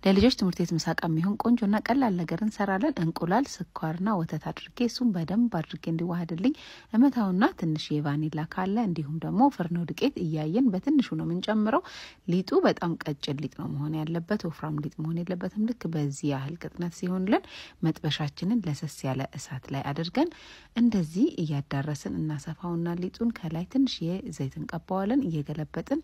ለልጆች ትምህርት ቤት ምሳቃ የሚሆን ቆንጆና ቀላል ነገር እንሰራለን። እንቁላል፣ ስኳርና ወተት አድርጌ እሱም በደንብ አድርጌ እንዲዋሃድልኝ እመታውና ትንሽ የቫኒላ ካለ እንዲሁም ደግሞ ፍርኖ ዱቄት እያየን በትንሹ ነው የምንጨምረው። ሊጡ በጣም ቀጭን ሊጥ ነው መሆን ያለበት፣ ወፍራም ሊጥ መሆን የለበትም። ልክ በዚህ ያህል ቅጥነት ሲሆንልን መጥበሻችንን ለሰስ ያለ እሳት ላይ አድርገን እንደዚህ እያዳረስን እናሰፋውና ሊጡን ከላይ ትንሽ ዘይት እንቀባዋለን። እየገለበጥን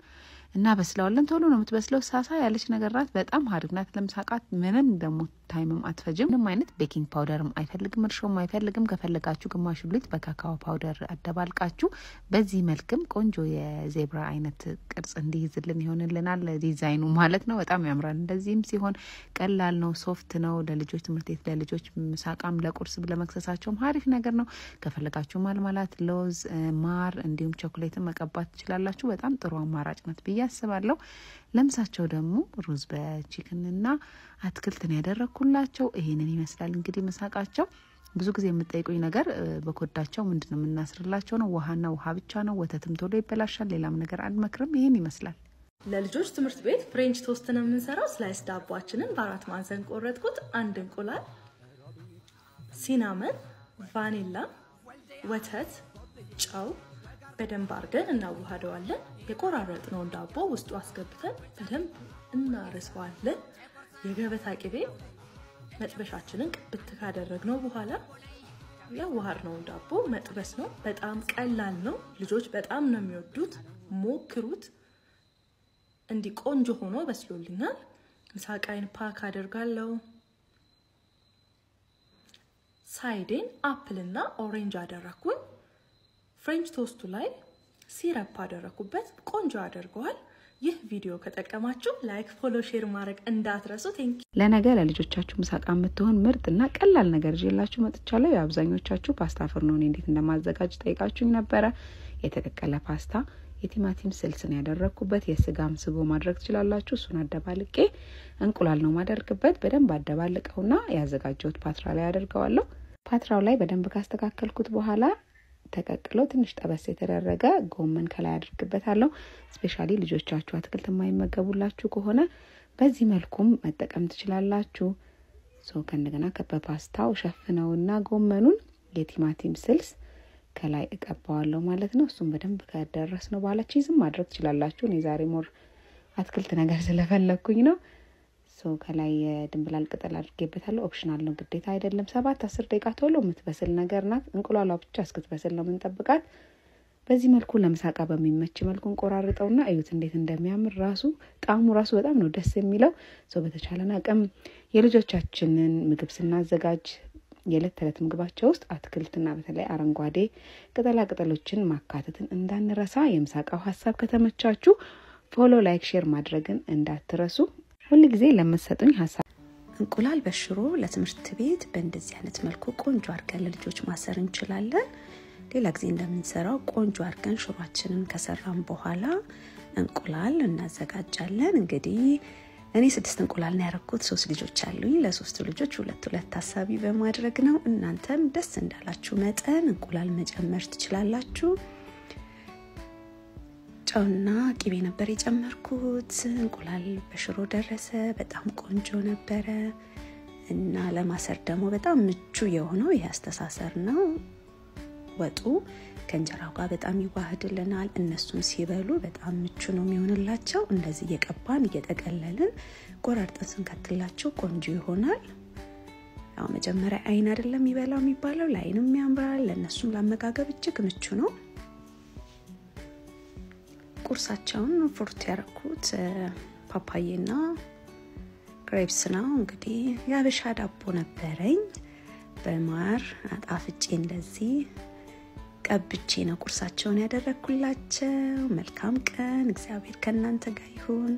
እናበስለዋለን። ቶሎ ነው የምትበስለው። ሳሳ ያለች ነገር ናት። በጣም አሪፍ ናት ለምሳቃት። ምንም ደግሞ time ም አትፈጅም። ምንም አይነት baking powder ም አይፈልግም፣ እርሾም አይፈልግም። ከፈለጋችሁ ግማሹ ሊጥ በ cacao powder አደባልቃችሁ በዚህ መልክም ቆንጆ የ zebra አይነት ቅርጽ እንዲይዝልን ይሆንልናል። ዲዛይኑ ማለት ነው። በጣም ያምራል። እንደዚህም ሲሆን ቀላል ነው፣ soft ነው። ለልጆች ትምህርት ቤት፣ ለልጆች ምሳቃም፣ ለቁርስ ለመክሰሳቸውም አሪፍ ነገር ነው። ከፈለጋችሁ ማርማላት፣ ለውዝ፣ ማር እንዲሁም ቾኮሌትን መቀባት ትችላላችሁ። በጣም ጥሩ አማራጭ ናት ብዬ አስባለሁ። ለምሳቸው ደግሞ ሩዝ በ chicken ና አትክልትን ያደረግኩላቸው ይሄንን ይመስላል እንግዲህ ምሳቃቸው። ብዙ ጊዜ የምጠይቁኝ ነገር በኮዳቸው ምንድን ነው የምናስርላቸው ነው። ውሃና ውሃ ብቻ ነው። ወተትም ቶሎ ይበላሻል። ሌላም ነገር አንመክርም። ይሄን ይመስላል። ለልጆች ትምህርት ቤት French toast ነው የምንሰራው። Slice ዳቧችንን በአራት ማዕዘን ቆረጥኩት። አንድ እንቁላል፣ cinnamon፣ ቫኒላ፣ ወተት፣ ጨው በደንብ አድርገን እናዋህደዋለን። የቆራረጥነውን ዳቦ ውስጡ አስገብተን በደንብ እናርሰዋለን። የገበታ ቅቤ መጥበሻችንን ቅብት ካደረግነው በኋላ ያዋሃድነውን ዳቦ መጥበስ ነው። በጣም ቀላል ነው። ልጆች በጣም ነው የሚወዱት። ሞክሩት። እንዲህ ቆንጆ ሆኖ በስሎልኛል። ምሳቃይን pack አደርጋለሁ። Side ኤን apple ና orange አደረኩኝ። French toast ኡ ላይ syrup አደረኩበት። ቆንጆ አድርገዋል። ይህ ቪዲዮ ከጠቀማችሁ like፣ follow፣ share ማድረግ እንዳትረሱ። Thank ለነገ ለልጆቻችሁ ምሳቃ የምትሆን ምርጥና ቀላል ነገር ይዤላችሁ መጥቻለሁ። የአብዛኞቻችሁ ፓስታ ፍርኖ እኔ እንዴት እንደማዘጋጅ ጠይቃችሁኝ ነበረ። የተቀቀለ ፓስታ የቲማቲም ስልስን ያደረግኩበት፣ የስጋም ስጎ ማድረግ ትችላላችሁ። እሱን አደባልቄ እንቁላል ነው ማደርግበት። በደንብ አደባልቀውና ያዘጋጀሁት ፓትራ ላይ አደርገዋለሁ። ፓትራው ላይ በደንብ ካስተካከልኩት በኋላ ተቀቅሎ ትንሽ ጠበስ የተደረገ ጎመን ከላይ አድርግበታለሁ። Specially ልጆቻችሁ አትክልት የማይመገቡላችሁ ከሆነ በዚህ መልኩም መጠቀም ትችላላችሁ። So ከእንደገና በፓስታው ሸፍነውና ጎመኑን የቲማቲም ስልስ ከላይ እቀባዋለሁ ማለት ነው። እሱም በደንብ ከደረስ ነው በኋላ cheese ም ማድረግ ትችላላችሁ። እኔ ዛሬ more አትክልት ነገር ስለፈለግኩኝ ነው። So ከላይ የድንብላል ቅጠል አድርጌበታለሁ። Optional ነው፣ ግዴታ አይደለም። 7-10 ደቂቃ ቶሎ የምትበስል ነገር ናት። እንቁላሏ ብቻ እስክትበስል ነው የምንጠብቃት። በዚህ መልኩ ለምሳቃ በሚመች መልኩ እንቆራርጠውና እዩት እንዴት እንደሚያምር ራሱ ጣዕሙ ራሱ በጣም ነው ደስ የሚለው። So በተቻለን አቅም የልጆቻችንን ምግብ ስናዘጋጅ የዕለት ተዕለት ምግባቸው ውስጥ አትክልትና በተለይ አረንጓዴ ቅጠላ ቅጠሎችን ማካተትን እንዳንረሳ። የምሳቃው ሀሳብ ከተመቻችሁ follow፣ like፣ share ማድረግን እንዳትረሱ። ሁል ጊዜ ለምትሰጡኝ ሀሳብ እንቁላል በሽሮ ለትምህርት ቤት በእንደዚህ አይነት መልኩ ቆንጆ አድርገን ለልጆች ማሰር እንችላለን። ሌላ ጊዜ እንደምንሰራው ቆንጆ አድርገን ሽሯችንን ከሰራን በኋላ እንቁላል እናዘጋጃለን። እንግዲህ እኔ 6 እንቁላል ነው ያረኩት። 3 ልጆች አሉኝ። ለሶስቱ ልጆች ሁለት ሁለት ታሳቢ በማድረግ ነው። እናንተም ደስ እንዳላችሁ መጠን እንቁላል መጨመር ትችላላችሁ። ጨውና ቅቤ ነበር የጨመርኩት። እንቁላል በሽሮ ደረሰ። በጣም ቆንጆ ነበረ እና ለማሰር ደግሞ በጣም ምቹ የሆነው ይሄ አስተሳሰር ነው። ወጡ ከእንጀራው ጋር በጣም ይዋህድልናል። እነሱም ሲበሉ በጣም ምቹ ነው የሚሆንላቸው። እንደዚህ እየቀባን እየጠቀለልን ቆራርጠን ስንከትላቸው ቆንጆ ይሆናል። ያው መጀመሪያ አይን አይደለም የሚበላው የሚባለው፣ ለአይንም ያምራል፣ ለእነሱም ለአመጋገብ እጅግ ምቹ ነው። ቁርሳቸውን fruit ያረኩት ፓፓዬና grapes ነው። እንግዲህ የሀበሻ ዳቦ ነበረኝ በማር አጣፍጬ እንደዚህ ቀብቼ ነው ቁርሳቸውን ያደረኩላቸው። መልካም ቀን፣ እግዚአብሔር ከእናንተ ጋር ይሁን።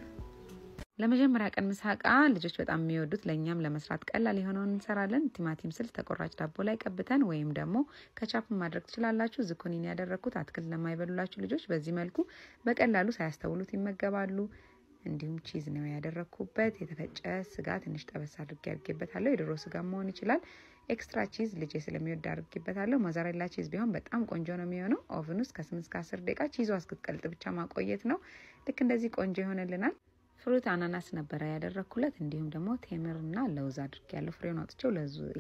ለመጀመሪያ ቀን ምሳቃ ልጆች በጣም የሚወዱት ለእኛም ለመስራት ቀላል የሆነውን እንሰራለን። ቲማቲም ስልስ ተቆራጭ ዳቦ ላይ ቀብተን ወይም ደግሞ ከቻፕ ማድረግ ትችላላችሁ። ዝኩኒን ያደረኩት አትክልት ለማይበሉላችሁ ልጆች በዚህ መልኩ በቀላሉ ሳያስተውሉት ይመገባሉ። እንዲሁም cheese ነው ያደረኩበት። የተፈጨ ስጋ ትንሽ ጠበስ አድርጌ አድርጌበታለሁ። የዶሮ ስጋ መሆን ይችላል። Extra cheese ልጄ ስለሚወድ አድርጌበታለሁ። Mozzarella cheese ቢሆን በጣም ቆንጆ ነው የሚሆነው። Oven ውስጥ ከ8 እስከ 10 ደቂቃ cheese ዋ እስክትቀልጥ ብቻ ማቆየት ነው። ልክ እንደዚህ ቆንጆ ይሆንልናል። Fruit አናናስ ነበረ ያደረኩለት። እንዲሁም ደግሞ ቴምርና ለውዝ አድርጌያለሁ። ፍሬውን አውጥቼው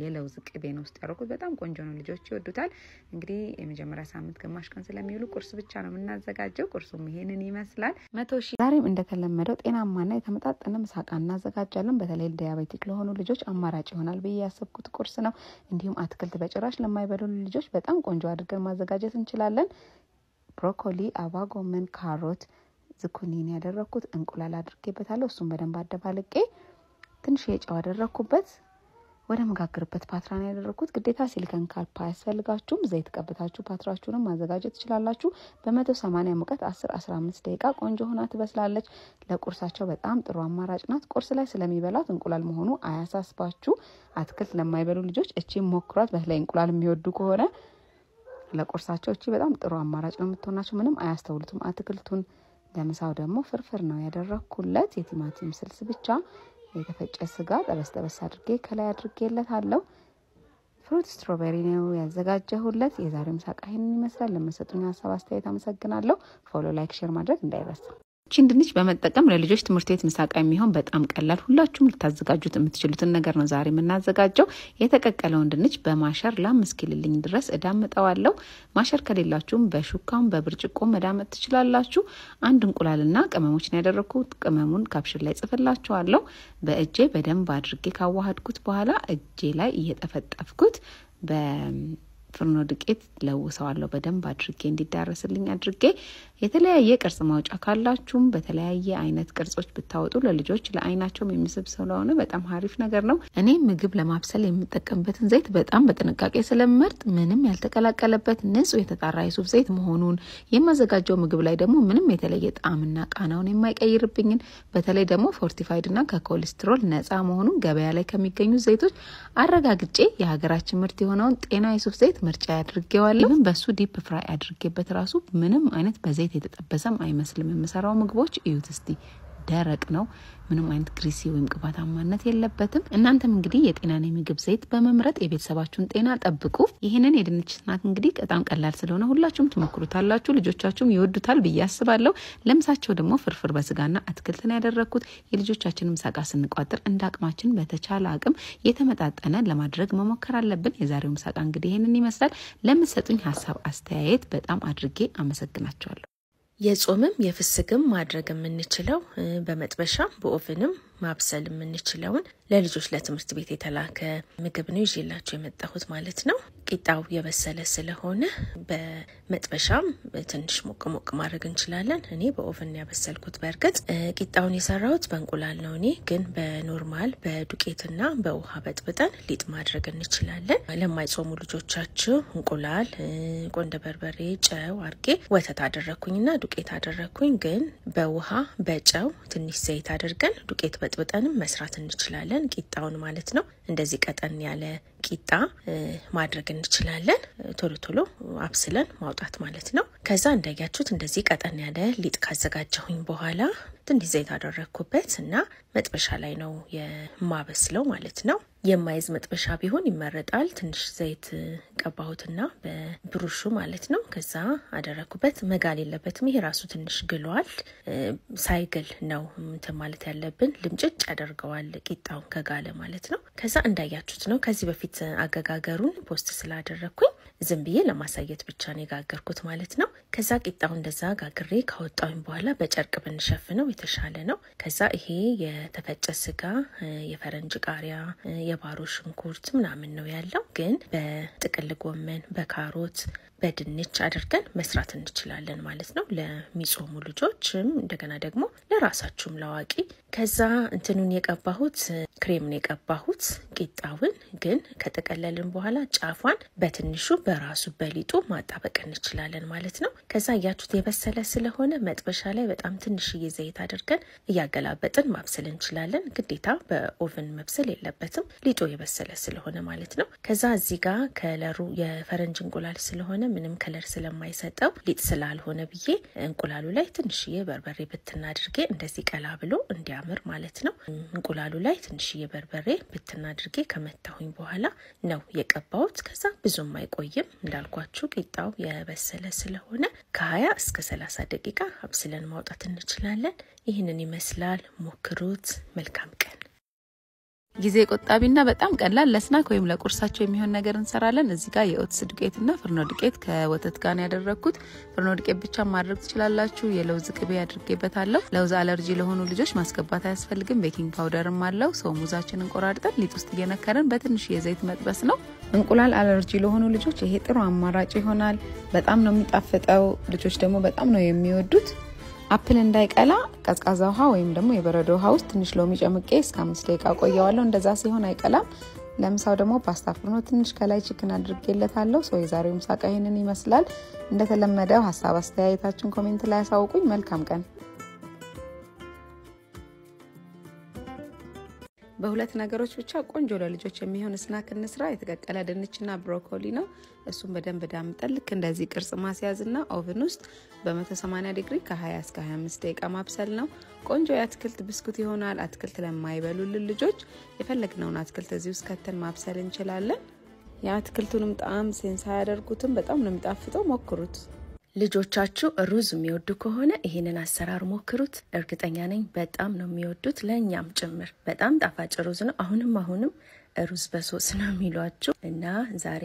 የለውዝ ቅቤ ነው ውስጥ ያደረኩት። በጣም ቆንጆ ነው፣ ልጆች ይወዱታል። እንግዲህ የመጀመሪያ ሳምንት ግማሽ ቀን ስለሚውሉ ቁርስ ብቻ ነው የምናዘጋጀው። ቁርሱም ይሄንን ይመስላል። 100,000 ዛሬም እንደተለመደው ጤናማና የተመጣጠነ ምሳቃ እናዘጋጃለን። በተለይ diabetic ለሆኑ ልጆች አማራጭ ይሆናል ብዬ ያሰብኩት ቁርስ ነው። እንዲሁም አትክልት በጭራሽ ለማይበሉ ልጆች በጣም ቆንጆ አድርገን ማዘጋጀት እንችላለን። ብሮኮሊ፣ አበባ ጎመን፣ ካሮት፣ ዝኩኒን ያደረኩት እንቁላል አድርጌበታለሁ። እሱን በደንብ አደባልቄ ትንሽ የጨው አደረኩበት። ወደ መጋግርበት ፓትራ ነው ያደረኩት። ግዴታ silicone cup አያስፈልጋችሁም። ዘይት ቀብታችሁ ፓትራችሁንም ማዘጋጀት ትችላላችሁ። በ180 ሙቀት 10-15 ደቂቃ ቆንጆ ሆና ትበስላለች። ለቁርሳቸው በጣም ጥሩ አማራጭ ናት። ቁርስ ላይ ስለሚበላት እንቁላል መሆኑ አያሳስባችሁ። አትክልት ለማይበሉ ልጆች እቺ ሞክሯት። በተለይ እንቁላል የሚወዱ ከሆነ ለቁርሳቸው እቺ በጣም ጥሩ አማራጭ ነው የምትሆናቸው። ምንም አያስተውሉትም አትክልቱን። ለምሳው ደግሞ ፍርፍር ነው ያደረኩለት። የቲማቲም ስልስ ብቻ የተፈጨ ስጋ ጠበስ ጠበስ አድርጌ ከላይ አድርጌለታለሁ። Fruit strawberry ነው ያዘጋጀሁለት። የዛሬው ምሳቃ ይሄንን ይመስላል። ለምትሰጡኝ ሀሳብ አስተያየት አመሰግናለሁ። Follow፣ like፣ share ማድረግ እንዳይረሳ። እቺን ድንች በመጠቀም ለልጆች ትምህርት ቤት ምሳቃ የሚሆን በጣም ቀላል ሁላችሁም ልታዘጋጁት የምትችሉትን ነገር ነው ዛሬ የምናዘጋጀው። የተቀቀለውን ድንች በ masher ላም እስኪልልኝ ድረስ እዳምጠዋለሁ። Masher ከሌላችሁም በሹካም በብርጭቆ መዳመጥ ትችላላችሁ። አንድ እንቁላልና ቅመሞች ነው ያደረኩት። ቅመሙን caption ላይ ጽፍላችኋለሁ። በእጄ በደንብ አድርጌ ካዋሃድኩት በኋላ እጄ ላይ እየጠፈጠፍኩት በፍርኖ ዱቄት ለውሰዋለሁ። በደንብ አድርጌ እንዲዳረስልኝ አድርጌ የተለያየ ቅርጽ ማውጫ ካላችሁም በተለያየ አይነት ቅርጾች ብታወጡ ለልጆች ለአይናቸውም የሚስብ ስለሆነ በጣም አሪፍ ነገር ነው። እኔ ምግብ ለማብሰል የምጠቀምበትን ዘይት በጣም በጥንቃቄ ስለምመርጥ ምንም ያልተቀላቀለበት ንጹህ የተጣራ የሱፍ ዘይት መሆኑን፣ የማዘጋጀው ምግብ ላይ ደግሞ ምንም የተለየ ጣዕምና ቃናውን የማይቀይርብኝን፣ በተለይ ደግሞ fortified እና ከኮሌስትሮል ነፃ መሆኑን ገበያ ላይ ከሚገኙ ዘይቶች አረጋግጬ የሀገራችን ምርት የሆነውን ጤና የሱፍ ዘይት ምርጫ አድርጌዋለሁ። በሱ deep fry አድርጌበት ራሱ ምንም አይነት በዘይት የተጠበሰም አይመስልም። የምሰራው ምግቦች እዩት እስቲ፣ ደረቅ ነው። ምንም አይነት greasy ወይም ቅባታማነት የለበትም። እናንተም እንግዲህ የጤናን የምግብ ዘይት በመምረጥ የቤተሰባችሁን ጤና ጠብቁ። ይህንን የድንች snack እንግዲህ በጣም ቀላል ስለሆነ ሁላችሁም ትሞክሩታላችሁ፣ ልጆቻችሁም ይወዱታል ብዬ አስባለሁ። ለምሳቸው ደግሞ ፍርፍር በስጋና አትክልትን ያደረኩት። የልጆቻችንን ምሳቃ ስንቋጥር እንደ አቅማችን በተቻለ አቅም የተመጣጠነ ለማድረግ መሞከር አለብን። የዛሬው ምሳቃ እንግዲህ ይህንን ይመስላል። ለምትሰጡኝ ሀሳብ አስተያየት በጣም አድርጌ አመሰግናችኋለሁ። የጾምም የፍስክም ማድረግ የምንችለው በመጥበሻም በ oven ም ማብሰል የምንችለውን ለልጆች ለትምህርት ቤት የተላከ ምግብ ነው ይዤላችሁ የመጣሁት ማለት ነው። ቂጣው የበሰለ ስለሆነ በመጥበሻም ትንሽ ሞቅ ሞቅ ማድረግ እንችላለን። እኔ በ oven ያበሰልኩት። በእርግጥ ቂጣውን የሰራሁት በእንቁላል ነው። እኔ ግን በ normal በዱቄትና በውሃ በጥብጠን ሊጥ ማድረግ እንችላለን። ለማይጾሙ ልጆቻችሁ እንቁላል፣ ቆንደ በርበሬ፣ ጨው አርጌ ወተት አደረኩኝና ዱቄት አደረኩኝ። ግን በውሃ በጨው ትንሽ ዘይት አድርገን ዱቄት በጥብጠንም መስራት እንችላለን። ቂጣውን ማለት ነው። እንደዚህ ቀጠን ያለ ቂጣ ማድረግ እንችላለን። ቶሎ ቶሎ አብስለን ማውጣት ማለት ነው። ከዛ እንዳያችሁት እንደዚህ ቀጠን ያለ ሊጥ ካዘጋጀሁኝ በኋላ ትንሽ ዘይት አደረግኩበት እና መጥበሻ ላይ ነው የማበስለው ማለት ነው። የማይዝ መጥበሻ ቢሆን ይመረጣል። ትንሽ ዘይት ቀባሁትና በብሩሹ ማለት ነው። ከዛ አደረግኩበት። መጋል የለበትም። ይሄ ራሱ ትንሽ ግሏል። ሳይግል ነው እንትን ማለት ያለብን። ልምጭጭ ያደርገዋል ቂጣውን ከጋለ ማለት ነው። ከዛ እንዳያችሁት ነው። ከዚህ በፊት አገጋገሩን post ስላደረግኩኝ ዝም ብዬ ለማሳየት ብቻ ነው የጋገርኩት ማለት ነው። ከዛ ቂጣው እንደዛ ጋግሬ ካወጣሁኝ በኋላ በጨርቅ ብንሸፍነው የተሻለ ነው። ከዛ ይሄ የተፈጨ ስጋ፣ የፈረንጅ ቃሪያ፣ የባሮ ሽንኩርት ምናምን ነው ያለው። ግን በጥቅል ጎመን፣ በካሮት፣ በድንች አድርገን መስራት እንችላለን ማለት ነው። ለሚጾሙ ልጆችም እንደገና ደግሞ ለራሳችሁም ለአዋቂ። ከዛ እንትኑን የቀባሁት ክሬምን የቀባሁት ቂጣውን ግን ከጠቀለልን በኋላ ጫፏን በትንሹ በራሱ በሊጡ ማጣበቅ እንችላለን ማለት ነው። ከዛ እያችሁት የበሰለ ስለሆነ መጥበሻ ላይ በጣም ትንሽዬ ዘይት አድርገን እያገላበጥን ማብሰል እንችላለን። ግዴታ በ oven መብሰል የለበትም ሊጡ የበሰለ ስለሆነ ማለት ነው። ከዛ እዚህ ጋር ከለሩ የፈረንጅ እንቁላል ስለሆነ ምንም color ስለማይሰጠው ሊጥ ስላልሆነ ብዬ እንቁላሉ ላይ ትንሽዬ በርበሬ ብትና አድርጌ እንደዚህ ቀላ ብሎ እንዲያምር ማለት ነው። እንቁላሉ ላይ ትንሽዬ በርበሬ ብትና አድርጌ ከመታሁኝ በኋላ ነው የቀባሁት። ከዛ ብዙም አይቆይም እንዳልኳችሁ ቂጣው የበሰለ ስለሆነ ከ20 እስከ 30 ደቂቃ አብስለን ማውጣት እንችላለን። ይህንን ይመስላል። ሞክሩት። መልካም ቀን። ጊዜ ቆጣቢና በጣም ቀላል ለ snack ወይም ለቁርሳቸው የሚሆን ነገር እንሰራለን። እዚህ ጋር የ oats ዱቄትና ፍርኖ ዱቄት ከወተት ጋር ያደረኩት። ፍርኖ ዱቄት ብቻ ማድረግ ትችላላችሁ። የለውዝ ቅቤ አድርጌበታለሁ። ለውዝ አለርጂ ለሆኑ ልጆች ማስገባት አያስፈልግም። Baking powder ም አለው። So ሙዛችንን ቆራርጠን ሊጥ ውስጥ እየነከረን በትንሽ የዘይት መጥበስ ነው። እንቁላል አለርጂ ለሆኑ ልጆች ይሄ ጥሩ አማራጭ ይሆናል። በጣም ነው የሚጣፍጠው። ልጆች ደግሞ በጣም ነው የሚወዱት። Apple እንዳይቀላ ቀዝቃዛ ውሃ ወይም ደግሞ የበረዶ ውሃ ውስጥ ትንሽ ሎሚ ጨምቄ እስከ 5 ደቂቃ ቆየዋለሁ። እንደዛ ሲሆን አይቀላም። ለምሳው ደግሞ ፓስታ ፍርኖ ትንሽ ከላይ chicken አድርጌለታለሁ። So የዛሬው ምሳቃ ይሄንን ይመስላል። እንደተለመደው ሀሳብ አስተያየታችሁን comment ላይ አሳውቁኝ። መልካም ቀን። በሁለት ነገሮች ብቻ ቆንጆ ለልጆች የሚሆን snack እንስራ። የተቀቀለ ድንችና ብሮኮሊ ነው። እሱን በደንብ ዳምጠን ልክ እንደዚህ ቅርጽ ማስያዝና oven ውስጥ በ180 ዲግሪ ከ20 እስከ 25 ደቂቃ ማብሰል ነው። ቆንጆ የአትክልት ብስኩት ይሆናል። አትክልት ለማይበሉልን ልጆች የፈለግነውን አትክልት እዚህ ውስጥ ከተን ማብሰል እንችላለን። የአትክልቱንም ጣዕም sense አያደርጉትም። በጣም ነው የሚጣፍጠው። ሞክሩት። ልጆቻችሁ ሩዝ የሚወዱ ከሆነ ይሄንን አሰራር ሞክሩት። እርግጠኛ ነኝ በጣም ነው የሚወዱት፣ ለኛም ጭምር። በጣም ጣፋጭ ሩዝ ነው። አሁንም ሩዝ በሶስ ነው የሚሏችሁ እና ዛሬ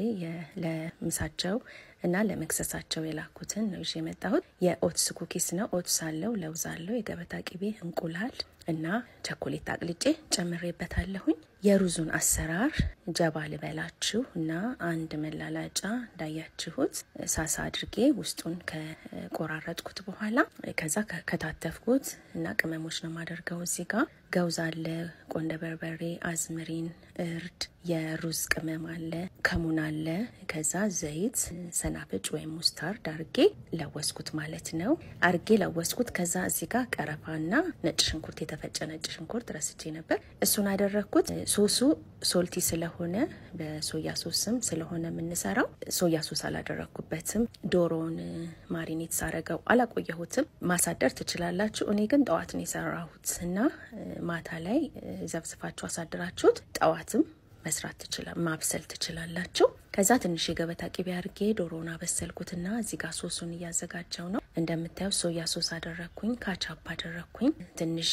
ለምሳቸው እና ለመክሰሳቸው የላኩትን ነው ይዤ የመጣሁት። የ oats cookies ነው። Oats አለው፣ ለውዝ አለው፣ የገበታ ቅቤ፣ እንቁላል እና ቸኮሌት አቅልጬ ጨምሬበታለሁኝ። የሩዙን አሰራር ጀባ ልበላችሁ እና አንድ መላላጫ እንዳያችሁት ሳሳ አድርጌ ውስጡን ከቆራረጥኩት በኋላ ከዛ ከታተፍኩት እና ቅመሞች ነው የማደርገው። እዚህ ጋር ገውዝ አለ፣ ቆንደ በርበሬ፣ አዝምሪን፣ እርድ፣ የሩዝ ቅመም አለ፣ ከሙን አለ። ከዛ ዘይት፣ ሰናፍጭ ወይም mustard አርጌ ለወስኩት ማለት ነው። አርጌ ለወስኩት። ከዛ እዚህ ጋር ቀረፋና ነጭ ሽንኩርት፣ የተፈጨ ነጭ ሽንኩርት ረስቼ ነበር፣ እሱን አደረግኩት። ሶሱ salty ስለሆነ በ soya sauce ም ስለሆነ የምንሰራው soya sauce አላደረግኩበትም። ዶሮውን marinate ሳረገው አላቆየሁትም። ማሳደር ትችላላችሁ። እኔ ግን ጠዋት ነው የሰራሁት እና ማታ ላይ ዘፍዝፋችሁ አሳድራችሁት ጠዋትም መስራት ማብሰል ትችላላችሁ። ከዛ ትንሽ የገበታ ቅቤ አድርጌ ዶሮውን አበሰልኩትና እዚህ ጋር ሶሱን እያዘጋጀው ነው። እንደምታየው soya sauce አደረኩኝ፣ ካቻፕ አደረኩኝ፣ ትንሽ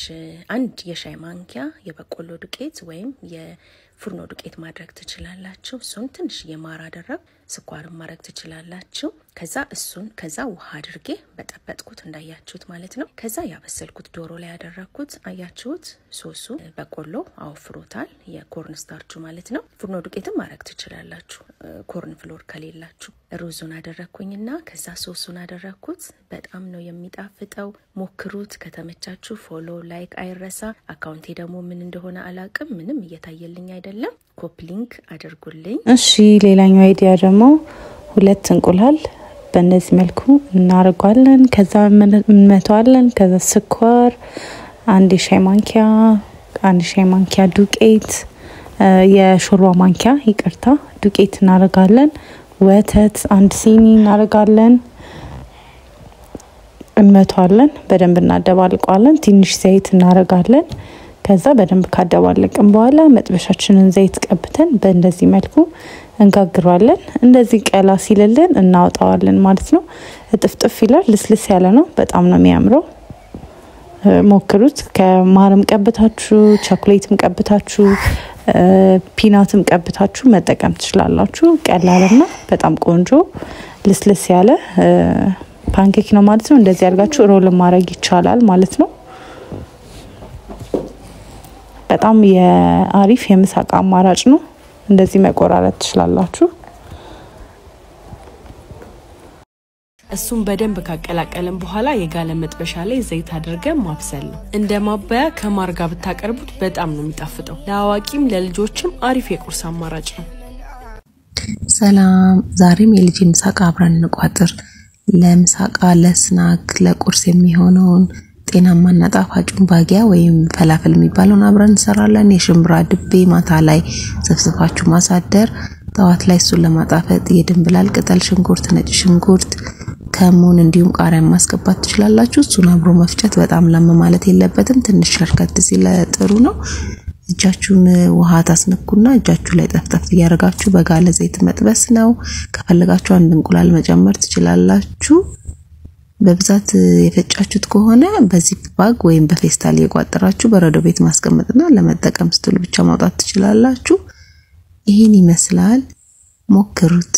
አንድ የሻይ ማንኪያ የበቆሎ ዱቄት ወይም የፉርኖ ዱቄት ማድረግ ትችላላችሁ። እሱን ትንሽ የማር አደረግ፣ ስኳርም ማድረግ ትችላላችሁ። ከዛ እሱን ከዛ ውሃ አድርጌ በጠበጥኩት እንዳያችሁት ማለት ነው። ከዛ ያበሰልኩት ዶሮ ላይ ያደረኩት አያችሁት፣ ሶሱ በቆሎ አወፍሮታል፣ የ corn starch ኡ ማለት ነው። ፉርኖ ዱቄትም ማድረግ ትችላላችሁ corn flour ከሌላችሁ። ሩዙን አደረኩኝና ከዛ ሶሱን አደረኩት። በጣም ነው የሚጣፍጠው። ሞክሩት። ከተመቻችሁ follow፣ like አይረሳ። Account ኤ ደግሞ ምን እንደሆነ አላቅም፣ ምንም እየታየልኝ አይደለም። Copy link አድርጉልኝ። እሺ፣ ሌላኛው idea ደግሞ ሁለት እንቁላል በእነዚህ መልኩ እናደርጓለን። ከዛ እንመተዋለን። ከዛ ስኳር አንድ የሻይ ማንኪያ፣ አንድ ሻይ ማንኪያ ዱቄት፣ የሾርባ ማንኪያ ይቅርታ፣ ዱቄት እናደርጋለን። ወተት አንድ ሲኒ እናደርጋለን። እንመተዋለን። በደንብ እናደባልቀዋለን። ትንሽ ዘይት እናደርጋለን። ከዛ በደንብ ካደባለቅን በኋላ መጥበሻችንን ዘይት ቀብተን በእንደዚህ መልኩ እንጋግረዋለን። እንደዚህ ቀላ ሲልልን እናወጣዋለን ማለት ነው። እጥፍጥፍ ይላል። ልስልስ ያለ ነው። በጣም ነው የሚያምረው። ሞክሩት። ከማርም ቀብታችሁ፣ ቸኮሌትም ቀብታችሁ፣ peanut ም ቀብታችሁ መጠቀም ትችላላችሁ። ቀላልና በጣም ቆንጆ ልስልስ ያለ pancake ነው ማለት ነው። እንደዚህ አድርጋችሁ roll ማድረግ ይቻላል ማለት ነው። በጣም የአሪፍ የምሳቃ አማራጭ ነው። እንደዚህ መቆራረጥ ትችላላችሁ። እሱን በደንብ ካቀላቀልን በኋላ የጋለ መጥበሻ ላይ ዘይት አድርገን ማብሰል ነው። እንደ ማባያ ከማር ጋር ብታቀርቡት በጣም ነው የሚጣፍጠው። ለአዋቂም ለልጆችም አሪፍ የቁርስ አማራጭ ነው። ሰላም፣ ዛሬም የልጅ ምሳቃ አብረን እንቋጥር። ለምሳቃ፣ ለ snack፣ ለቁርስ የሚሆነውን ጤናማና ጣፋጩን ባጊያ ወይም ፈላፈል የሚባለውን አብረን እንሰራለን። የሽምብራ ድቤ ማታ ላይ ዘፍዝፋችሁ ማሳደር፣ ጠዋት ላይ እሱን ለማጣፈጥ የድንብላል ቅጠል፣ ሽንኩርት፣ ነጭ ሽንኩርት፣ ከሙን እንዲሁም ቃሪያን ማስገባት ትችላላችሁ። እሱን አብሮ መፍጨት በጣም ላም ማለት የለበትም። ትንሽ ሸርከት ሲል ጥሩ ነው። እጃችሁን ውሃ ታስነኩና እጃችሁ ላይ ጠፍጠፍ እያደረጋችሁ በጋለ ዘይት መጥበስ ነው። ከፈለጋችሁ አንድ እንቁላል መጨመር ትችላላችሁ። በብዛት የፈጫችሁት ከሆነ በ zip bag ወይም በፌስታል እየቋጠራችሁ በረዶ ቤት ማስቀመጥና ለመጠቀም ስትሉ ብቻ ማውጣት ትችላላችሁ። ይህን ይመስላል። ሞክሩት።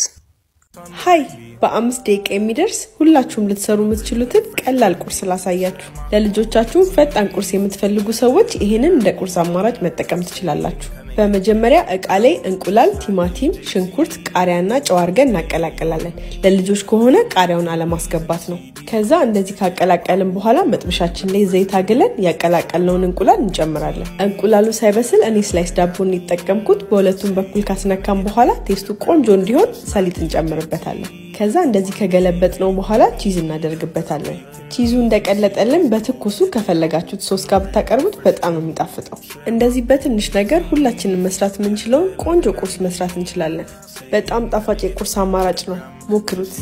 Hi፣ በ5 ደቂቃ የሚደርስ ሁላችሁም ልትሰሩ የምትችሉትን ቀላል ቁርስ ላሳያችሁ። ለልጆቻችሁ ፈጣን ቁርስ የምትፈልጉ ሰዎች ይህንን እንደ ቁርስ አማራጭ መጠቀም ትችላላችሁ። በመጀመሪያ እቃ ላይ እንቁላል፣ ቲማቲም፣ ሽንኩርት፣ ቃሪያና ጨው አድርገን እናቀላቅላለን። ለልጆች ከሆነ ቃሪያውን አለማስገባት ነው። ከዛ እንደዚህ ካቀላቀልን በኋላ መጥበሻችን ላይ ዘይት አግለን ያቀላቀልነውን እንቁላል እንጨምራለን። እንቁላሉ ሳይበስል እኔ slice ዳቦን የተጠቀምኩት፣ በሁለቱም በኩል ካስነካም በኋላ taste ኡ ቆንጆ እንዲሆን ሰሊጥ እንጨምርበታለን። ከዛ እንደዚህ ከገለበጥነው በኋላ cheese እናደርግበታለን። Cheese ኡ እንደቀለጠልን በትኩሱ ከፈለጋችሁት ሶስ ጋር ብታቀርቡት በጣም ነው የሚጣፍጠው። እንደዚህ በትንሽ ነገር ሁላችንም መስራት የምንችለውን ቆንጆ ቁርስ መስራት እንችላለን። በጣም ጣፋጭ የቁርስ አማራጭ ነው። ሞክሩት።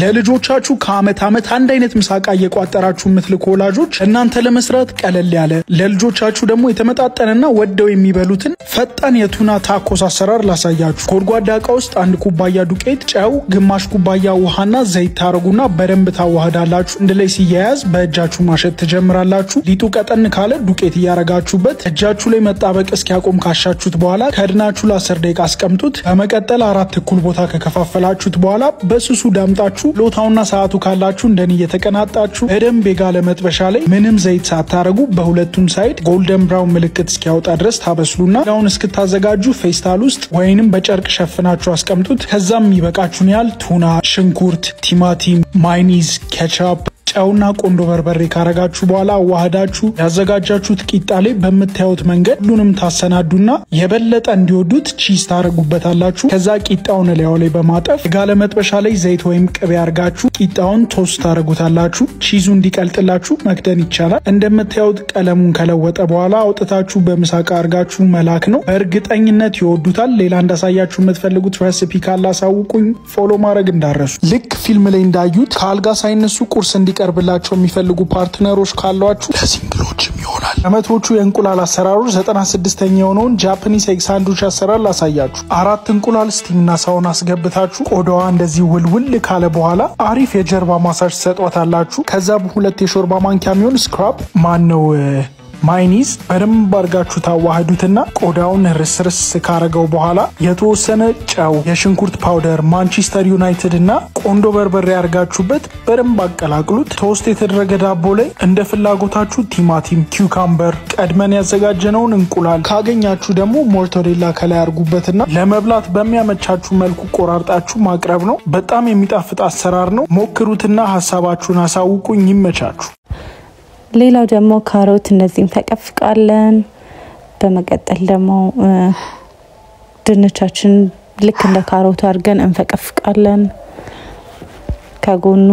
ለልጆቻችሁ ከአመት ዓመት አንድ አይነት ምሳቃ እየቋጠራችሁ የምትልኩ ወላጆች፣ እናንተ ለመስራት ቀለል ያለ፣ ለልጆቻችሁ ደግሞ የተመጣጠነና ወደው የሚበሉትን ፈጣን የ tuna tacos አሰራር ላሳያችሁ። ጎድጓዳ እቃ ውስጥ 1 ኩባያ ዱቄት፣ ጨው፣ ግማሽ ኩባያ ውሃና ዘይት ታረጉና በደንብ ታዋህዳላችሁ። አንድ ላይ ሲያያዝ በእጃችሁ ማሸት ትጀምራላችሁ። ሊጡ ቀጠን ካለ ዱቄት እያረጋችሁበት እጃችሁ ላይ መጣበቅ እስኪያቆም ካሻችሁት በኋላ ከድናችሁ ለ10 ደቂቃ አስቀምጡት። በመቀጠል አራት እኩል ቦታ ከከፋፈላችሁት በኋላ በስሱ ዳምጣችሁ፣ ሎታውና ሰዓቱ ካላችሁ እንደኔ እየተቀናጣችሁ፣ በደንብ የጋለ መጥበሻ ላይ ምንም ዘይት ሳታረጉ በሁለቱም side golden brown ምልክት እስኪያወጣ ድረስ ታበስሉና ሌላውን እስክታዘጋጁ ፌስታል ውስጥ ወይንም በጨርቅ ሸፍናችሁ አስቀምጡት። ከዛም የሚበቃችሁን ያህል ቱና፣ ሽንኩርት፣ ቲማቲም፣ mayonnaise፣ ketchup፣ ጨውና ቆንዶ በርበሬ ካረጋችሁ በኋላ አዋህዳችሁ ያዘጋጃችሁት ቂጣ ላይ በምታዩት መንገድ ሁሉንም ታሰናዱና የበለጠ እንዲወዱት cheese ታረጉበታላችሁ። ከዛ ቂጣውን እላዩ ላይ በማጠፍ የጋለ መጥበሻ ላይ ዘይት ወይም ቅቤ አርጋችሁ ቂጣውን toast ታረጉታላችሁ። Cheese ኡ እንዲቀልጥላችሁ መክደን ይቻላል። እንደምታዩት ቀለሙን ከለወጠ በኋላ አውጥታችሁ በምሳቃ አርጋችሁ መላክ ነው። በእርግጠኝነት ይወዱታል። ሌላ እንዳሳያችሁ የምትፈልጉት recipe ካለ አሳውቁኝ። Follow ማድረግ እንዳትረሱ። ልክ ፊልም ላይ እንዳዩት ከአልጋ ሳይነሱ ቁርስ እንዲቀርብላቸው የሚፈልጉ partner ኦች ካሏችሁ፣ ለ single ኦችም ይሆናል። ከመቶዎቹ የእንቁላል አሰራሮች 96ኛ የሆነውን Japanese egg sandwich አሰራር ላሳያችሁ። አራት እንቁላል steam ና sauna አስገብታችሁ ቆዳዋ እንደዚህ ውልውል ካለ በኋላ አሪፍ የጀርባ ማሳጅ ትሰጧታላችሁ። ከዛ 2 የሾርባ ማንኪያ የሚሆን scrub ማነው ማይኒዝ በደንብ አድርጋችሁ ታዋህዱትና ቆዳውን ርስርስ ካረገው በኋላ የተወሰነ ጨው፣ የሽንኩርት powder፣ Manchester United እና ቆንዶ በርበሬ አድርጋችሁበት በደንብ አቀላቅሉት። Toast የተደረገ ዳቦ ላይ እንደ ፍላጎታችሁ ቲማቲም፣ cucumber፣ ቀድመን ያዘጋጀነውን እንቁላል፣ ካገኛችሁ ደግሞ ሞርቶዴላ ከላይ አድርጉበትና ለመብላት በሚያመቻችሁ መልኩ ቆራርጣችሁ ማቅረብ ነው። በጣም የሚጣፍጥ አሰራር ነው። ሞክሩትና ሀሳባችሁን አሳውቁኝ። ይመቻችሁ። ሌላው ደግሞ ካሮት እንደዚህ እንፈቀፍቃለን። በመቀጠል ደግሞ ድንቻችን ልክ እንደ ካሮቱ አድርገን እንፈቀፍቃለን። ከጎኑ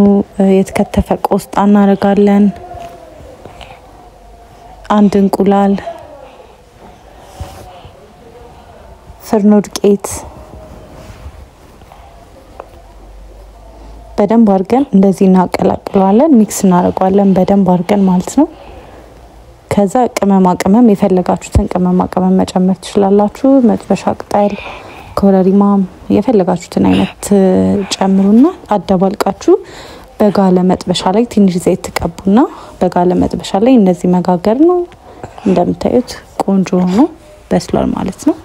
የተከተፈ ቆስጣ እናደርጋለን። አንድ እንቁላል፣ ፍርኖ ዱቄት በደንብ አድርገን እንደዚህ እናቀላቅለዋለን። Mix እናደርገዋለን በደንብ አድርገን ማለት ነው። ከዛ ቅመማ ቅመም የፈለጋችሁትን ቅመማ ቅመም መጨመር ትችላላችሁ። መጥበሻ ቅጠል፣ ኮረሪማ የፈለጋችሁትን አይነት ጨምሩና አደባልቃችሁ በጋለ መጥበሻ ላይ ትንሽ ዘይት ትቀቡና በጋለ መጥበሻ ላይ እንደዚህ መጋገር ነው። እንደምታዩት ቆንጆ ሆኖ በስሏል ማለት ነው።